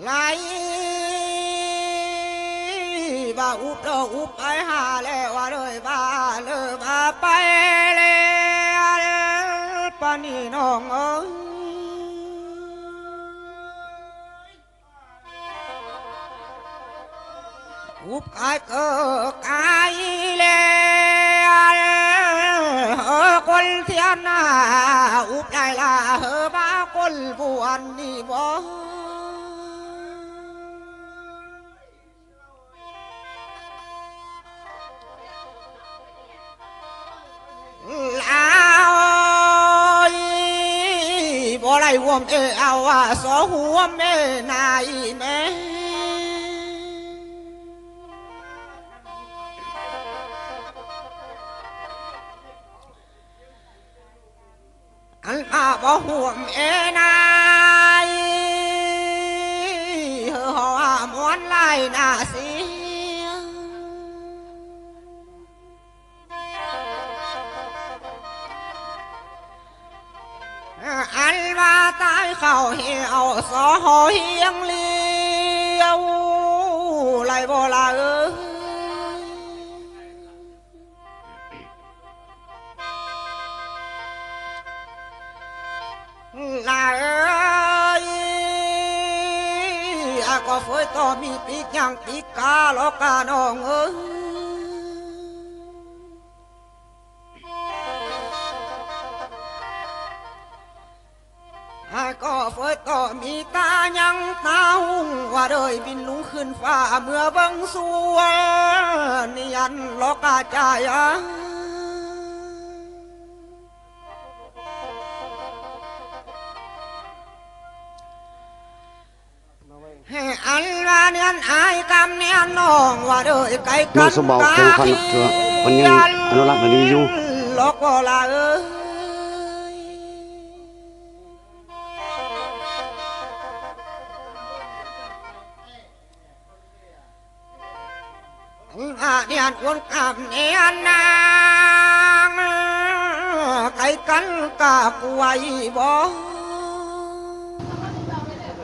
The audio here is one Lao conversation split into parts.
ຫຼາຍວ່າອຸບເດີອຸບໄປຫາແລ້ວວ່າເລີຍວ່າເລີວ່າໄປແລ້ວປານນີ້ນ້ອງເອີຍ. ອຸບກາຍເກີດກາຍແລ້ວ ເອີ ຄົນທຽນນາ ອຸບໄດ້ລະ ເອີ ວ່າຄົນຜູ້ອັນນີ້ບໍ່ ລາວເອີຍ ບໍ່ໄດ້ຮ່ວມເອເອົາວ່າສໍຮ່ວມເອນາຍແມ່ ອັນວ່າບໍ່ຮ່ວມເອນາຍ ເຮີວ່າມ່ວນຫຼາຍໜ້າເສຍ ອັນວ່າຕາຍເຂົ້າເຫວ ເອົາສອຮຽງລຽວ ໄລບໍ່ລະເອີຍ ລາເອີຍ ອາກໍເຟີຍຕໍ່ມີປີກຫຍັງປີກກາລອກການ້ອງເອີຍ. ຫາກໍເຟີຍກໍມີຕາຍັງຕາຮຸ່ງ ວ່າເດີຍບິນລຸງຂຶ້ນຟ້າເມື່ອເບິ່ງສວນນຽນລອກກາຈາຍາ. ເອີ ອັນວ່າເນນອາຍກຳເນນນ້ອງວ່າເດີຍໄກກັນ ນ້ອງສົມເບົາ ກາ ເຄີຍພັນ ເພິ່ນຍັງອະນຸລັກອັນນີ້ຢູ່ ລອກບໍ່ລະເອີຍ. ອານຽນອວນກຳເນຍນນາງ ໄກກັນກະກວຍບໍ່.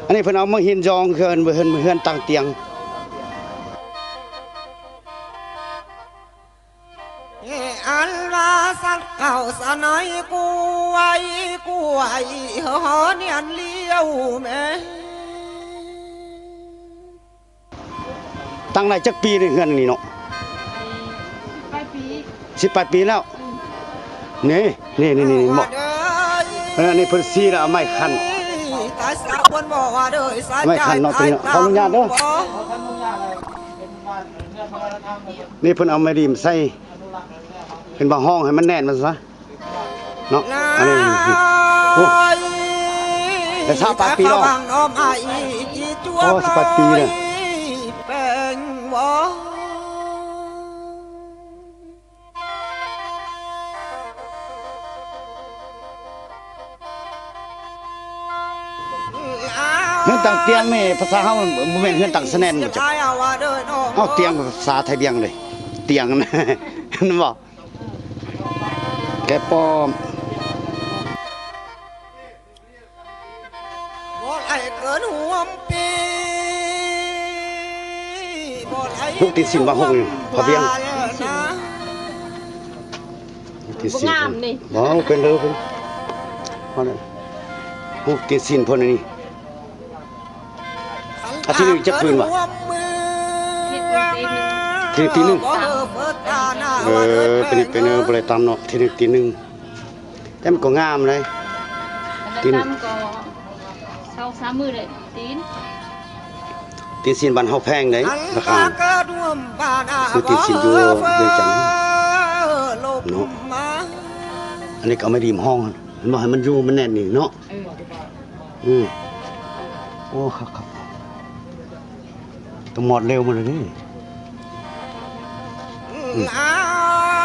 ອັນນີ້ເພິ່ນເອົາມາຫີນຢອງເຮືອນ ເຮືອນ ເຮືອນຕັ້ງຕຽງ. ເອ ອັນວ່າສັດເຂົ້າສະໄນກວຍ ກວຍ ເຮີນຽນລຽວແມ່. ຕັ້ງໄດ້ຈັກປີນີ້ ເຮືອນນີ້ເນາະ? ສິບປາຍປີ ສິບປາຍປີແລ້ວ. ອືມ ນີ້ ນີ້ ນີ້ ນີ້ ນີ້ ບໍ່ ເອີ ອັນນີ້ເພິ່ນສີແລ້ວເອົາໄມ້ຂັນ ໄມ້ຂັນເນາະ ຕົວນີ້ເນາະ. ຂໍອະນຸຍາດເດີ ນີ້ເພິ່ນເອົາໄມ້ດີມໃສ່ ເພິ່ນວ່າຫ້ອງໃຫ້ມັນແໜ້ນມັນຊະ. ເນາະ ອັນນີ້ ໂອ້ ໄດ້ຊາວປາຍປີແລ້ວ ໂອ້ ຊາວປາຍປີແລ້ວ. ເຮືອນຕັ້ງຕຽງນີ້ພາສາເຮົາບໍ່ແມ່ນເຮືອນຕັ້ງສະແໜ້ນບໍ່ຈັກ ເອົາຕຽງພາສາໄທບຽງເດ້ ຕຽງ ແມ່ນບໍ່? ແກປ້ອມ ບໍ່ໄດ້ເກີນຮ່ວມປີ ບໍ່ໄດ້ ຫົກຕີນສິ້ນວ່າຫົກນີ້ ພໍ່ວຽງ ຫົກຕີນສິ້ນ ບໍ່ງາມນີ້ ບໍ່ເປັນເລີເພິ່ນ ຫົກຕີນສິ້ນເພິ່ນອັນນີ້. ອາທິດໜຶ່ງຈັກຄືນວະ? ທິດໜຶ່ງຕີໜຶ່ງ ເອີ ເປັນ ເປັນ ເອີ ບໍ່ໄດ້ຕາມເນາະ ທິດໜຶ່ງຕີໜຶ່ງ ແຕ່ມັນກໍງາມເດ້ ຕີນ ສອງສາມມື້ເດ້ ຕີນ ຕີນສິ້ນບ້ານເຮົາແພງເດ້ ລາຄາ ຄືຕີນສິ້ນຢູ່ວຽງຈັນເນາະ ອັນນີ້ກໍເອົາໄມ້ດີມຫ້ອງ ເຫັນບໍ່ ໃຫ້ມັນຢູ່ ມັນແໜ້ນນີ້ເນາະ. ເອີ ອືມ ໂອ້ ຄັກໆ ຕຳຫຼວດເລວໝົດເລີຍນີ້ ອືມ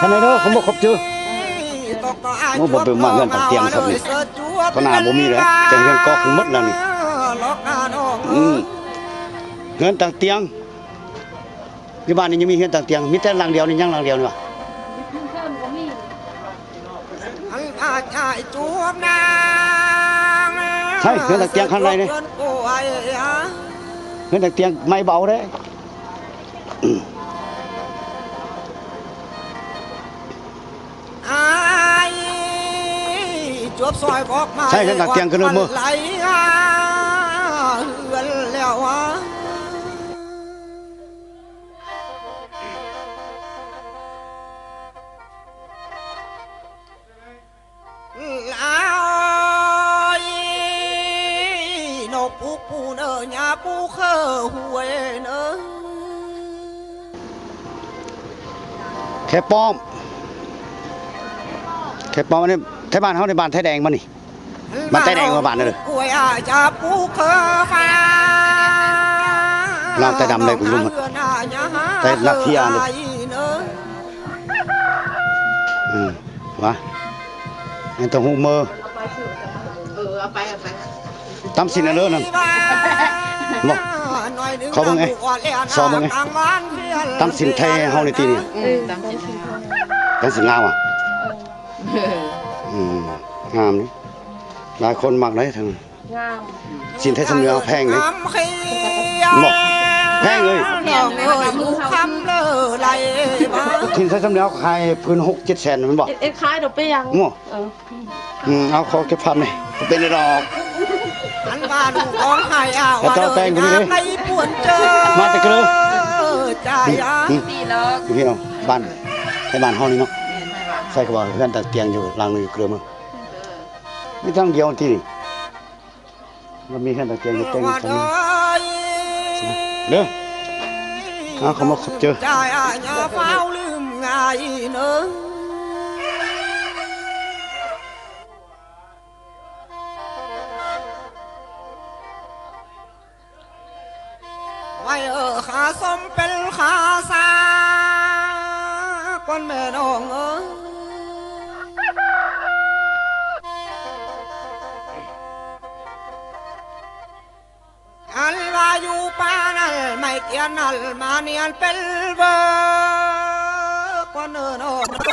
ທ່ານນາຍເດີ ຂອບອົກຂອບໃຈ ໂອ້ ບໍ່ໄປມາເຮືອນຕັ້ງຕຽງຊ້ຳນີ້ ຕອນໜ້າບໍ່ມີແລ້ວ ແຕ່ເຮືອນກໍຂຶ້ນໝົດແລ້ວນີ້ ອືມ ເຮືອນຕັ້ງຕຽງ ຢູ່ບ້ານນີ້ຍັງມີເຮືອນຕັ້ງຕຽງ ມີແຕ່ຫຼັງດຽວນີ້ ຍັງຫຼັງດຽວນີ້ຫວາ? ໃຊ່ ເຮືອນຕັ້ງຕຽງຄັນໃດນີ້? ເຮືອນກວຍ ອາ ເຮືອນຕາກຕຽງໄມ້ເບົາເດ້. ອ້າຍ ຈວບຊອຍບອກມາ ໃຊ້ເຮືອນຕາກຕຽງຂຶ້ນເດີມື້. ລາຍ ນອກປູປູເນີ ຍາປູເຄີຫວຍເນີ. ແຄປ້ອມ ແຄປ້ອມ ອັນນີ້ໄທບ້ານເຮົາ ໃນບ້ານໄທແດງບໍ່ນີ້? ບ້ານໄຕແດງວ່າບ້ານນັ້ນເດີ. ລາວໄຕດຳໄດ້ກຸລຸມ ໄຕນັກເທຍເດີ. ອືມ ວ່າ ໃຫ້ຕ້ອງຮູ້ເມີ. ເອີ ເອົາໄປ ເອົາໄປ ຕຳສິນອັນເດີນັ້ນ ບໍ່ ຂໍເບິ່ງແອ ຂໍເບິ່ງແອ ຕຳສິນໄທເຮົານີ້ຕິນີ້. ອືມ ຕຳສິນ ຕຳສິນລາວອະ. ເອີ ອືມ ງາມເດ້ ຫຼາຍຄົນມັກເດ້ທາງ ງາມ. ສິນໄທຊຳເໜືອແພງເດ້ ບໍ່ ແພງເອີຍ. ສິນໄທຊຳເໜືອຂາຍພື້ນຫົກເຈັດແສນແມ່ນບໍ່? ເຮັດ ເຮັດຂາຍດອກ ເປັນຫຍັງ? ບໍ່ ເອີ ອືມ ເອົາ ຂໍເກັບພາບແດ່ ເປັນດອກ. ອັນວ່າລູກຮ້ອງໄຫ້ອາວ ເຂົາເຈົ້າແຕ່ງຢູ່ນີ້ເດ້ ມາແຕ່ເກີ ອືມ ນີ້ເນາະ ບ້ານ ໃນບ້ານເຮົານີ້ເນາະ. ໃສ່ຄຳວ່າເຮືອນຕາກຕຽງຢູ່ຫຼັງໜຶ່ງຢູ່ເກີເມືອງ ມີທາງດຽວທີ່ນີ້ ມັນມີເຮືອນຕາກຕຽງຢູ່ແຕ່ງຢູ່ທາງນີ້ເດີ. ເອົາ ເຂົ້າມາພົບເຈີ ຢ່າຟ້າວລືມງ່າຍເນີ. ໄວ້ເອີ ຂ້າສົມເປັນຂ້າສາ ກ່ອນແມ່ນ້ອງເອີຍ. ອັນວ່າຢູ່ປ່ານັ້ນ ໄມ້ກຽນນັ້ນ ມານຽນເປັນເບີ ກ່ອນເນີນ້ອງເອີ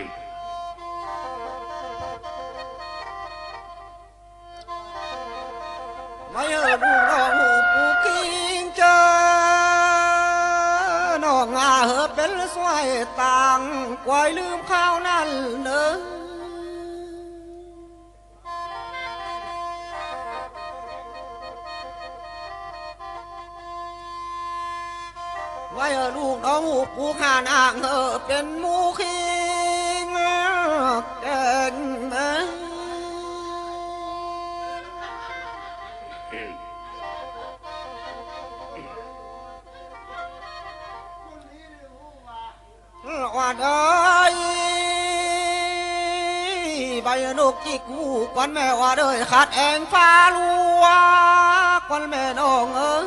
ຍ. ມາເອີ ລູກນ້ອງຮູ້ປູກິງເຈີ ນ້ອງອາເຮີເປັນສວຍຕາງ ກວາຍລືມຄາວນັ້ນເນີ. ໄວ້ເອີ ລູກນ້ອງຮູ້ປູກຫານາງເຮີເປັນໝູ່ຄີງແກງແມງ. ວ່າເດີ ໃບນົກຈິກຫູກ່ອນແມ່ ວ່າເດີ ຂັດແອງຟ້າຫຼວງກ່ອນແມ່ນ້ອງເອີຍ.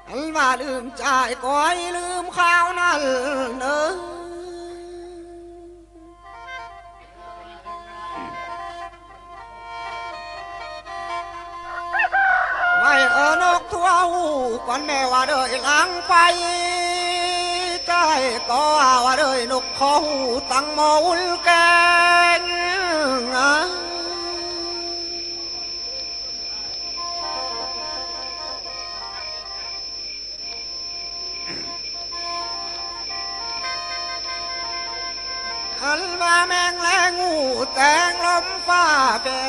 ອັນວ່າລືມຈ່າຍກອຍລືມຄາວນັ້ນເນີ. ໄວ້ເອີ ນົກທົ່ວຫູກ່ອນແມ່ ວ່າເດີ ຫຼັງໄຟໃຈກໍວ່າເດີ ນົກຂໍຫູຕັ້ງໝໍ້ອຸ່ນແກງ. ອັນວ່າແມງແລງຫູແຕງລົມຟ້າແຜ່